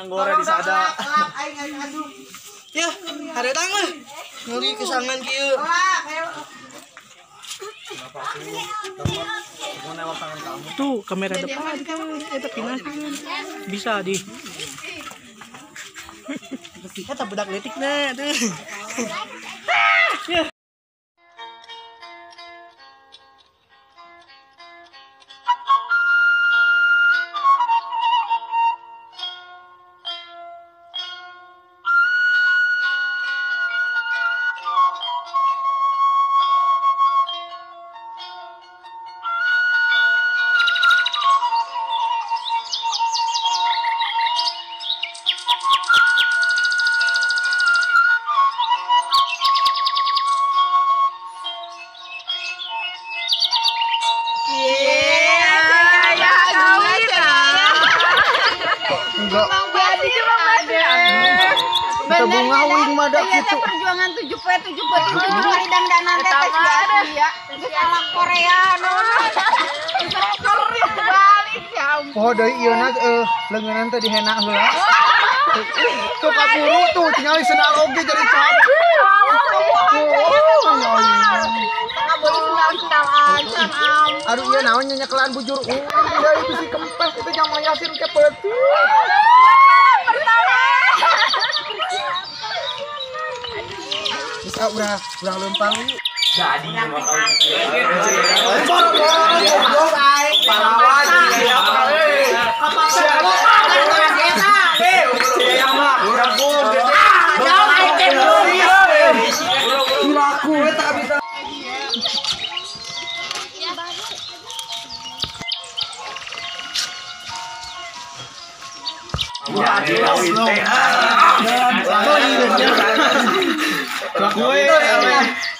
Yang gore di sada. Ya, haretang lah. Ngeri kesangan kieu. Tuh kamera depan kan eta pindah bisa di. Eta budak leutikna tuh. Ya. Bunga wing mada kitu. Perjuangan 7 poe 7 poe 7 hari dangdanan teh sia. Geus ala Korea non. Korea balik ya ampun. Poho deui ieu na leungeunnan teh dihena heula. Tuh kaburu tuh tingali sendal oge jadi capek. Aduh ieu naon nyenyekelan bujur deui bisi kempes itu jang Mang Yasin ke peuting. Pertama. Bisa udah lempang jadi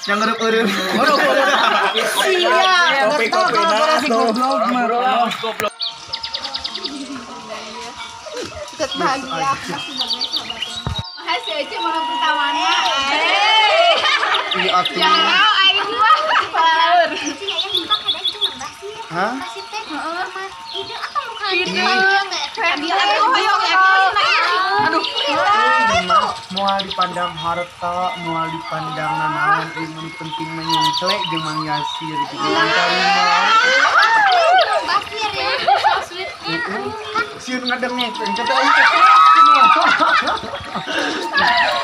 yang ngerup-ngerup. Iya, goblok mah. Tetap bahagia sebagai sahabat. Makasih aja malam pertamanya. Iya atuh. Jangan aing mah palaur. Hah? Aduh. Moal dipandang harta, moal dipandang nanaon, ieu penting mah nyengcle jeung Mang Yasir gitu. Basir ya, so sweetnya. Sieun ngadengek, kata aing teh.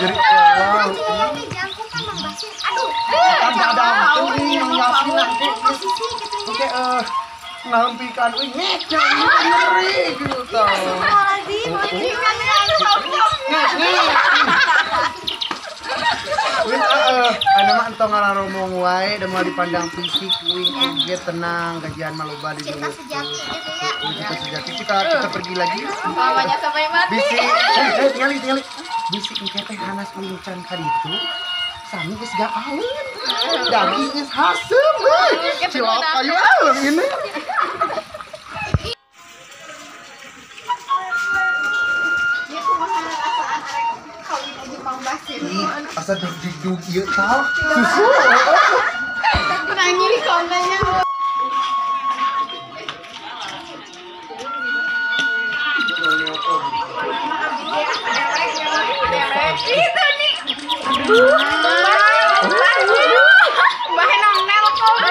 Jadi wow. Aduh. Ada penting Mang Yasir nanti. Oke, ngalempikan euy ngek ngeri gitu tah. Wih, anu mah entong ngararomong wae da moal dipandang fisik wih oge tenang gajian mah loba di dieu. Cinta sejati gitu ya. Cinta sejati kita pergi lagi. Selamanya sampai mati. Bisi, tingali. Bisi engke teh hanas uing can ka ditu. Sami geus gaaleun. Daging geus haseum euy. Cilok ayo ah ini. Ih, asa deg-deg ieu tah. Susu. Nangis kontennya. Itu nih. Bahan nong nelpon.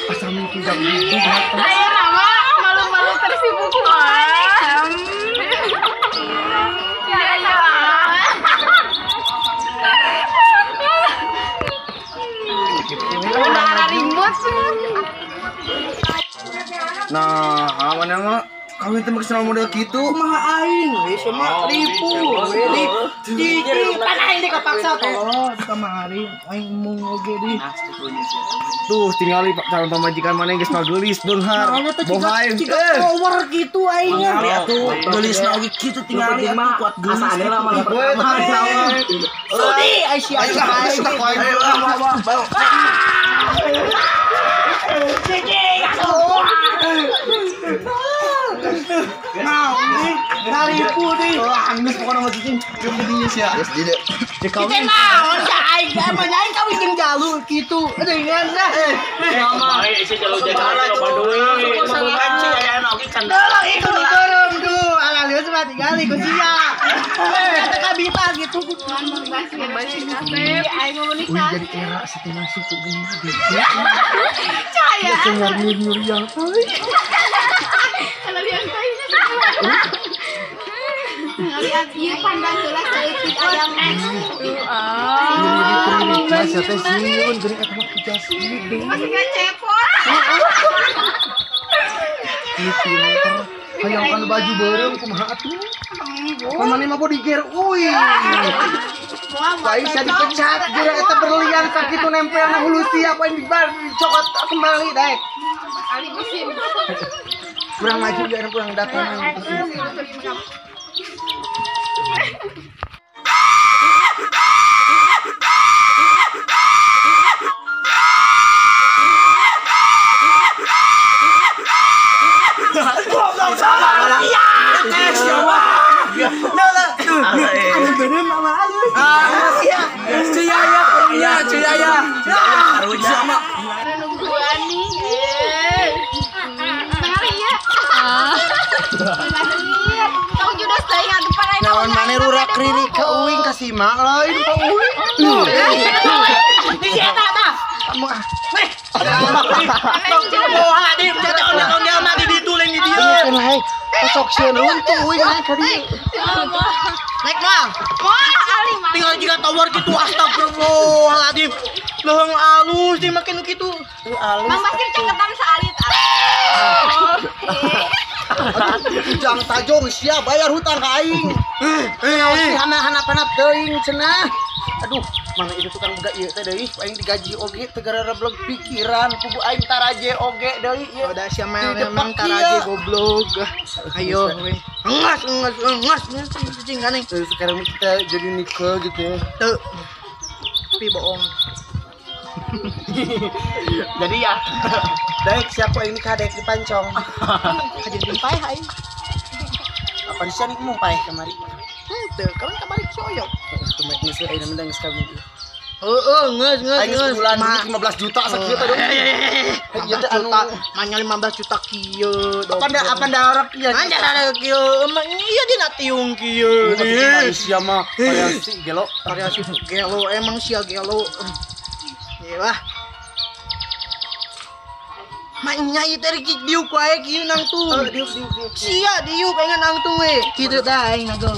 Asa mimpi jam itu. Ayo nama malu-malu tersibuk wah. Nah, aman mah kawin teh make sendal model kitu. Kumaha aing we sama ripu we di pan aing teh kapaksa tolong kamari aing mung oge di. Tuh tingali calon pamajikan maneh geus magelis beunghar. Bohai. Power kitu aing mah. Atuh geulisna oge kitu tingali atuh kuat geulis. Asane lah malam pertama. Sudi ai si aing. Nah, ini ngaripu nih. Wah, geus pokona mah cicing. Jeung dinya sia. Geus di dieu. Cicing naon sia aing mah aing kawin jeung jalu kitu. Dengan dah. Sama. Isi jalu jalan loba duit. Tolong ikut dorong tuh. Tinggali ku sia. Eta kabita gitu. Mang Basir kasep aing mau menikah. Jadi era setengah suku gini. Caya. Dengar nyuri yang tai. Kalau yang tainya ngaliat ieu pandang heula saeutik ayam. Ah, Mang Basir teh sieun geuning eta mah pujas deui. Masih cepot. Hayang kan baju beureum kumaha atuh? Pamane mah bodyguard euy. Wah, bisa dipecat geura eta berlian sakitu nempel na hulu sia poin dicokot kembali daek. Ali musim. Kurang maju biar kurang datang. Goblok sama. Iya. Tes ya wah. Anu beureum mah alus. Ah, sia. Sia ya, karunya, sia ya. Karunya sama. Nungguan nih. Mari ya. Tong judas deui ngadepan aing. Naon maneh rurak ririk ka uing ka sima lain ka uing. Di si eta tah. Weh. Tong boha di tong jelema di ditu lain di dieu. Ieu teh sok sieun runtuh uing naik ka dieu. Naik moal. Moal ali mah. Tinggal jiga tower kitu astagfirullahaladzim. Leuheung alus di makin kitu. Alus. Mang Basir caketan saalit. Ujang tajong sia bayar hutang ka aing. Heuh, hana-hana teuing cenah. Aduh, mana itu tukang buka ieu teh deui, aing digaji oge teu gara-gara pikiran kubu aing taraje oge deui ieu. Udah sia mah memang taraje goblok. Ayo we. Engas engas engas cicing kaneng. Sekarang kita jadi nikah gitu ya. Teu. Tapi bohong. Jadi ya. Daek siapa ini kadek dipancong. Kajeun jeung paeh aing. Apa sia nih mung paeh kamari? Henteu, kawan kamari soyok. Kumaha geus ayeuna mah geus kawin. Heeh, geus geus geus. Bulan 15 juta sakieu teh. Ieu teh anu manya 15 juta kieu. Apa ndarak ieu? Ndarak kieu. Ieu dina tiung kieu. Sia mah variasi gelo, variasi gelo emang sia gelo. Ieu lah. Maknya ieu teh rek diuk wae kieu nangtung. Diuk diuk diuk. Sia diuk aing nangtung we. Kitu tah aing nangtung.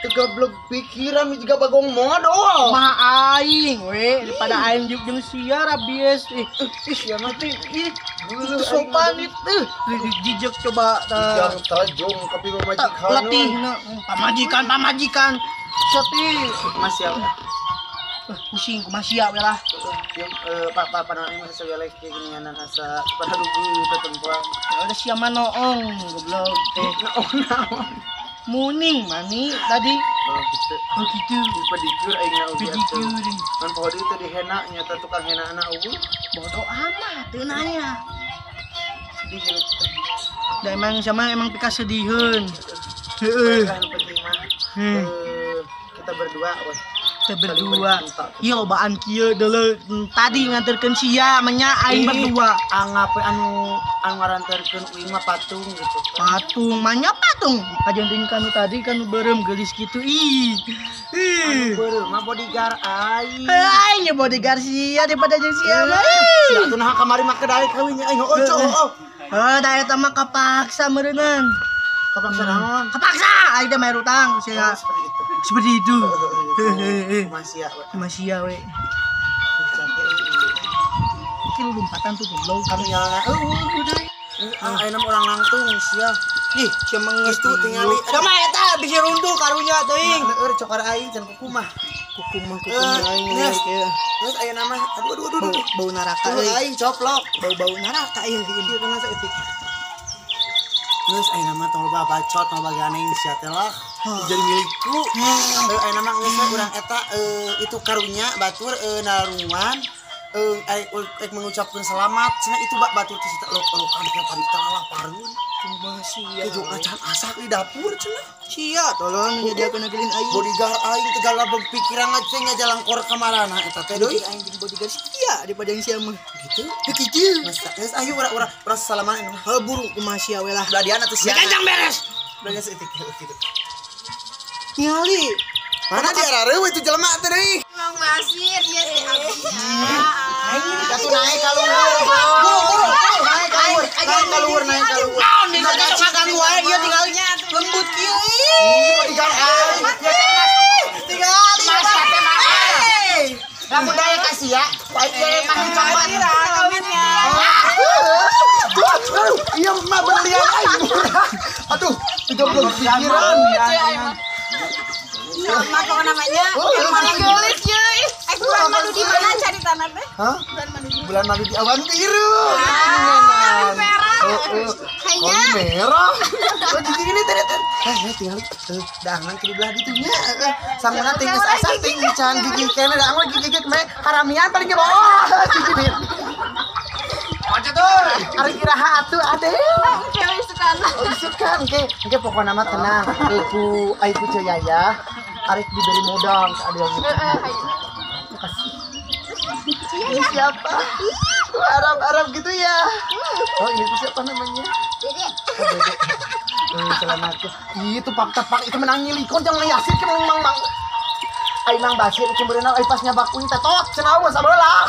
Teu goblok pikiran juga bagong modal. Mah aing we daripada aing diuk jeung sia rabies. Ih, sia mah teh ih sopan itu. Jijek coba tah. Tajung kapi pamajikan. Letihna pamajikan pamajikan. Soti Mas ya. Pusing kumaha sia we lah. Pak pak panang mah segala keinginan asa pada lugu tetempuan. Udah sia mah noong goblok teh. Noong naon? Muning mani tadi. Oh gitu. Oh gitu. Pedikur aing na oge. Pedikur. Kan poho deui teh dihena nyata tukang henana eueuh. Bodoh amat teu nanya. Sedih hirup teh. Da emang sama emang pikasediheun. Heeh. Penting mah. Kita berdua weh. Kita berdua. Ieu lobaan kieu deuleu tadi nganterkeun sia menya aing berdua. Anggap anu anu ngaranterkeun uing mah patung gitu. Patung, manya patung. Kajeun deui kanu tadi kanu beureum geulis kitu. Ih. Anu beureum mah bodyguard aing. Aing bodyguard sia daripada jeung sia mah. Sia atuh naha kamari mah kedai kawin aing heueuh cok heueuh. Heuh, da eta mah kapaksa meureunnan. Kapaksa naon? Kapaksa aing teh bayar utang sia. Seperti itu. Seperti itu. Masih ya, masih ya, we. Kilo lompatan tuh goblok. Kami nyala. Udah. Ayeuna mah urang langtung sia. Ih, sia mah geus tuh tingali. Sia mah eta bisi runtuh karunya teuing. Leur cokar aing can kukumah. Kukumah kukumah aing. Geus ayeuna mah aduh aduh aduh. Bau neraka euy. Aing coplok. Bau-bau neraka ieu kieu kana saeutik. Geus ayeuna mah tong loba bacot tong loba ganeng sia teh lah. Jadi milikku. Ayeuna mah geus urang eta itu karunya batur narungan aing mengucapkan selamat cenah itu batur teh lo kan tadi teh laparun. Kumaha sia. Kejo acan asak di dapur cenah. Sia tolong nyediakeun agelin aing. Bodyguard aing tegala berpikiran aja ngajalangkor ka marana eta teh deui. Aing jeung bodyguard sia daripada yang sia mah. Gitu. Gitu. Geus ayo urang urang salaman. Heuh buru kumaha sia we lah. Beladian atuh sia. Kencang beres. Belanja seetik gitu. Ningali. Mana di arareuh itu jelema teh deui. Mang Basir ieu teh abdi. Aing atuh naik ka luhur. Naik ka luhur, naik ka luhur, naik ka luhur. Naon di sok ganggu wae ieu tinggal lembut kieu. Ih, tinggal aing. Tinggal. Mas teh mahal. Lamun daya kasih ya, baik daya mah dicopot. Kawinnya. Aduh, iya mah berlian aing murah. Aduh, 30 pikiran. Sama kok namanya. Yang gelis euy. Bulan madu di mana cari tanah teh? Hah? Bulan madu di awan biru. Awan merah. Kayaknya merah. Oh, gigi gini teh teh. Tinggal daangan ke belah ditunya. Sanguna teh geus asa ting can gigi kene daangan gigi gigi meh haramian paling ge bawah. Gigi. Macet euy. Ari iraha atuh ade. Cewek isukan. Oh, isukan engke engke pokona mah tenang. Ku ai ku Ceu Yaya arek diberi modal ke Adel. Heeh, hayu. Makasih. Ini siapa? Arab-Arab gitu ya. Oh, ini tuh siapa namanya? Dede. Oh, Dede. Selamat. Ih, itu pak-tepak itu menang nyilikon jangan yasin ke mang mang. Ai Mang Basir cembereunang ai pas nyabak uing teh tot cenah eueuh sabelah.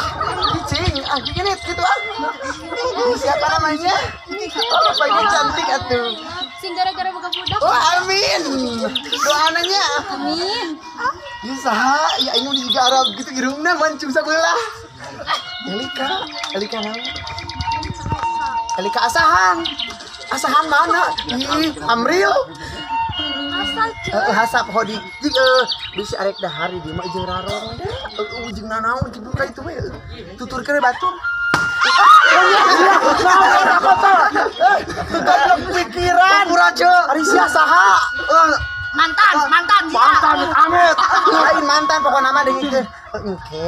Cicing, ah gini gitu ah. Ini siapa namanya? Oh, paling cantik atuh. Sing gara-gara boga budak. Oh, amin. Doananya. Amin. Ieu saha? Ya aing juga Arab gitu irungna mancung sabelah. Elika, Elika naon? Elika Asahan. Asahan mana? Ih, Amril. Hasap hodi. Jig bisi arek dahar di dieu mah jeung raron. Ujung nanaon jeung buka itu we. Tuturkeun batur. Naon pikiran. Pura ceu. Ari sia saha? Mantan, mantan mantan amit. Lain mantan pokona mah deungkeun. Engke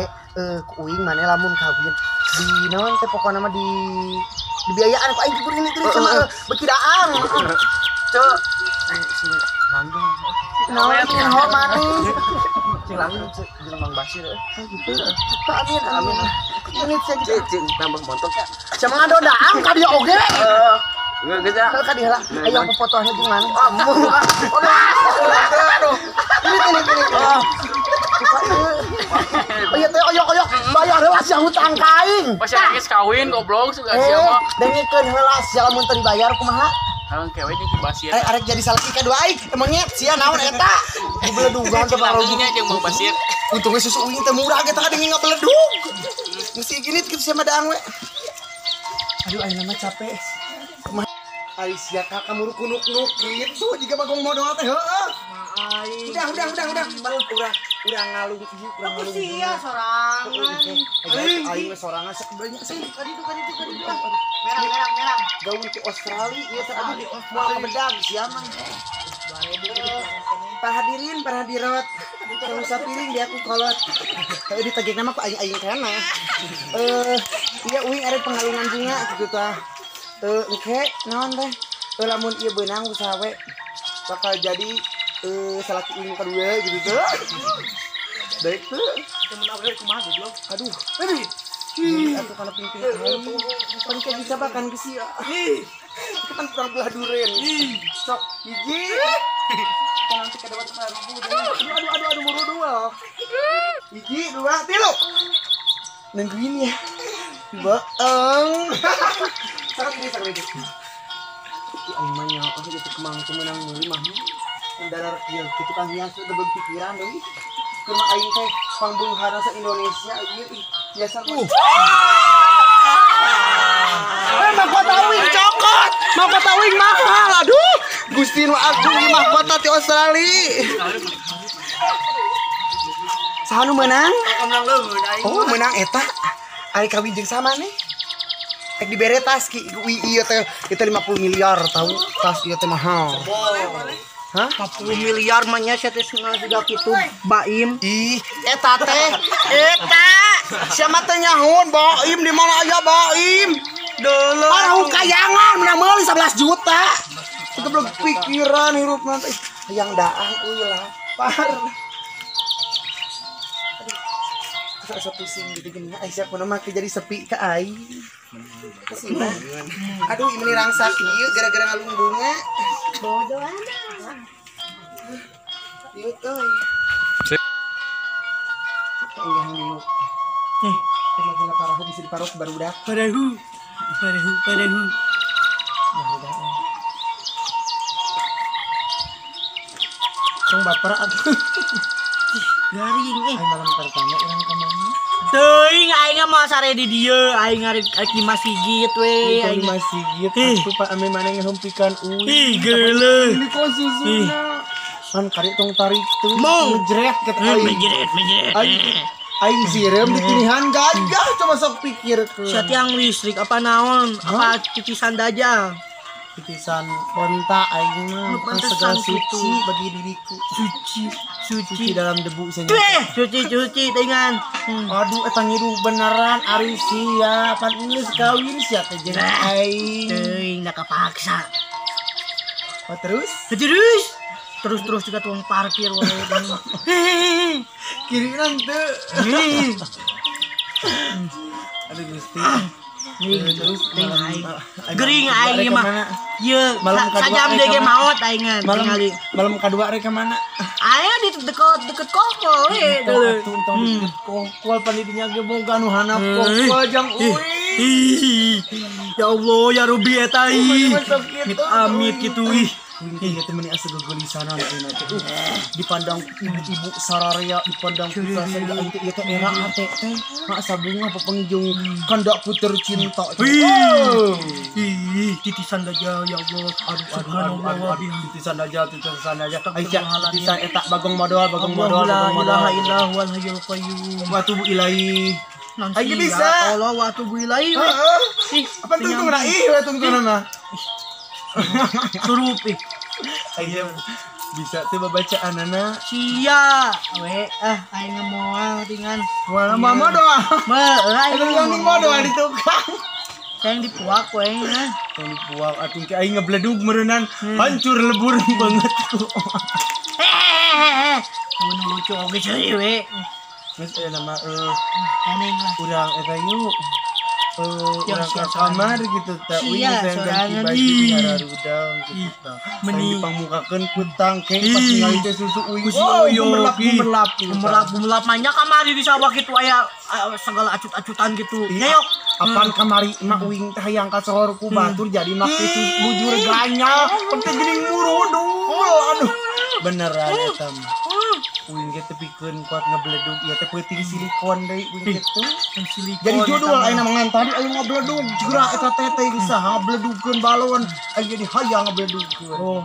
ku uing maneh lamun kawin di naon teh pokona mah di dibiayaan ku aing kudu ini terus sama beuki daang. Ceu. Sing langgeng. Naon ho maneh? Sing langgeng jeung Mang Basir. Gitu. Amin amin. Ini cek cek tambah montok ya. Cenah ngado daang ka dieu oge. Heeh. Geus ya. Ka dieu lah. Ayo popotohna jeung maneh. Aduh. Ini ini ini. Oh iya teh oyok-oyok bayar heula sia hutang ka aing. Pas geus kawin goblok suka sia mah. Dengekeun heula sia lamun teu dibayar kumaha? Halang kewe jeung Ki Basir. Arek jadi salaki kadua aing, monyet sia naon eta? Dibeledugan teh baroginya jeung Mang Basir. Untungnya susu uing teh murah ge teh kadang ngabeledug. Mesti gini kitu sia mah daang we. Aduh aing mah capek. Kumaha ari sia ka kamuru kunuk-nuk kitu jiga bagong modal teh heueuh. Udah urang ngalung ieu urang ngalung. Sia sorangan. Aing we sorangan sakebrenya sih. Kaditu kaditu kaditu. Merah merah merah. Gaun ke Australia ieu teh aduh moal kabedag sia mah. 2000 Para hadirin, para hadirat. Saung piring dia ku kolot. Heuh ditagih nama ku aing-aing kana. Ieu uing arek pengalungan bunga kitu tah. Engke naon teh? Lamun ieu beunang usaha we bakal jadi salaki uing kadua gitu tuh. Baik tuh. Temen aku kumaha goblok. Aduh. Ih, atuh kana pingping aing. Pan ke bisa bahkan ke sia. Ih. Itu kan kurang belah duren. Ih, sok hiji. Nanti kada batu ribu. Aduh aduh aduh muru dua. Hiji, dua, tilu. Nungguin ya. Boong. Sakit ini sakit ini. Ih, aing mah nya aku jadi kemang kemenang meuli mah. Mendarar kieu kitu kang hias teu pikiran deui. Kumaha aing teh pangbeungharna sa Indonesia ieu biasa. Mahkota uing cokot, mahkota uing mahal. Aduh, Gusti nu agung ieu mahkota ti Australia. Saha nu meunang? Oh, meunang eta. Ari kawin jeung sama nih. Ek dibere tas ki ieu teh ieu teh 50 miliar tahu tas ieu teh mahal. Hah? 40 miliar mah nya sia teh juga kitu Baim. Ih, eta teh eta siapa teh nyahun Baim di mana aya Baim? Dulu. Parahu kayangan menang meuli 11 juta. Itu belum pikiran hirup nanti. Hayang daang euy lapar. Aduh. Asa pusing gitu gini. Aisyah kunaon mah jadi sepi ka aing. Kesina. Aduh, ini rangsak ieu gara-gara ngalung bunga. Bodoh aja. Ieu euy. Enggak diuk. Eh, lagi parahu bisa diparok barudak. Parahu. Parahu, parahu. Barudak. Tong baper atuh. Garing eh. Malam pertama urang ka mana? Teuing aing mah sare di dieu, aing arek di masjid we. Aing di masjid atuh Pak ame mana ngahempikan uing. Ih geuleuh. Ini kok susuna. Kan kari tong tarik tuh. Ngejret kata aing. Ngejret, ngejret. Aing sireum ditinihan gagah coba sok pikir ke. Sia tiang listrik apa naon? Apa titisan dajal? Titisan onta aing mah segala suci bagi diriku. Suci, suci dalam debu saja. Suci, suci dengan. Aduh eta ngidu beneran ari sia pan geus kawin sia teh jeung aing. Teuing da kapaksa. Oh, terus? Terus. Terus juga tuang parkir wae. Kiri teu. Aduh Gusti. Terus gering aing mah. Ieu sajam deui ge maot aing tingali. Malam kadua rek ka mana? Aing di deket kokol we. Tong deket kokol pan di dinya ge boga nu hanap kokol jang uing. Ya Allah ya Rubi eta ih. Amit kitu ih. Iya teh meuni asa gegelisanan ayeuna teh. Dipandang ibu-ibu sararea, dipandang putra sararea aing teh ieu teh era hate teh. Asa bunga papengjung kandakku tercinta. Ih, titisan dajal ya Allah. Aduh aduh aduh, titisan dajal, titisan dajal. Aisyah, titisan eta bagong modal, bagong modal, bagong modal. La ilaha illa huwal hayyul qayyum. Wa atubu ilaihi. Aing bisa. Allah wa atubu ilaihi. Heeh. Apa tungtung na ih, we tungtung na. Surup ih. Ayo bisa tuh bacaanana. Sia we ah aing moal tingan. Moal mah doa. Mah aing yang modal di tukang. Yang dipuak we nah. Yang dipuak atuh ke aing ngebledug meureunan hancur lebur banget ku. Hehehe. Mun lucu oge ceuy we. Geus aya nama eneng lah. Urang eta yuk. Urang ke kamar gitu teh uing saya ganti baju nyararudang gitu teh meni dipangmukakeun ku tangkeng pas ningali teh susu uing. Oh, gumerlap gumerlap gumerlap gumerlap manya kamari di sawah kitu aya segala acut-acutan gitu. Nyayok apaan kamari mah uing teh hayang ka sohor ku batur jadi make susu bujur ganyal teh geuning murudul. Aduh beneran eta mah uing ge tepikeun kuat ngebledug ieu teh peuting silikon deui uing ge teh. Jadi judul ayeuna mah ngan tadi aing ngabledug geura eta teh teh saha ngabledugkeun balon aing jadi hayang ngabledugkeun. Oh.